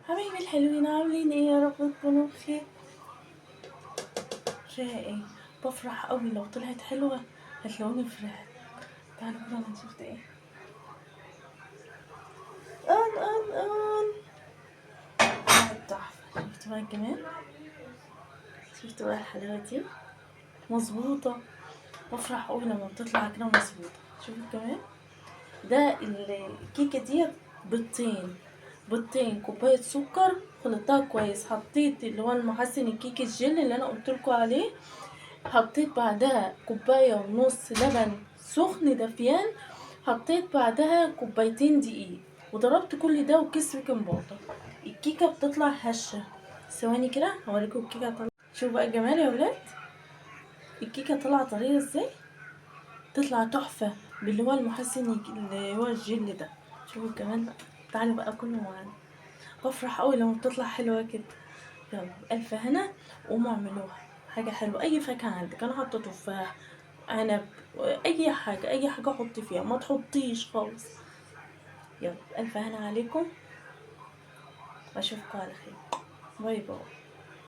حبايبي الحلوين، عاملين ايه؟ يا رب تكونوا بخير. فيها ايه؟ بفرح قوي لو طلعت حلوة، هتلاقوني فرحت. تعالوا كده انا شفت ايه. ان ان ان طلعت تحفة. شفتوا بقى الجمال؟ شفتوا بقى الحلاوة دي؟ مظبوطة. بفرح قوي لما بتطلع كده مظبوطة. شوفوا الجمال ده. الكيكة ديت بيضتين، بيضتين، كوباية سكر، خلطتها كويس، حطيت اللي هو المحسن الكيك الجل اللي انا قلتلكوا عليه، حطيت بعدها كوباية ونص لبن سخن دافيان، حطيت بعدها كوبايتين دقيق، وضربت كل ده وكيس baking powder. الكيكة بتطلع هشة. ثواني كده هوريكم الكيكة طلع. شوفوا بقى الجمال يا ولاد، الكيكة طلعت طرية ازاي، تطلع تحفة باللي هو المحسن اللي هو الجل ده. شوفوا الجمال بقى. تعالوا بقى كلوا معانا. بفرح قوي لما بتطلع حلوة كده. يلا ألف هنا، قوموا اعملوها حاجة حلوة. أي فاكهة عندك، أنا حاطة تفاح، عنب، أي حاجة، أي حاجة حطي فيها، ما تحطيش خالص. يلا ألف هنا عليكم، وأشوفكم على خير. bye bye.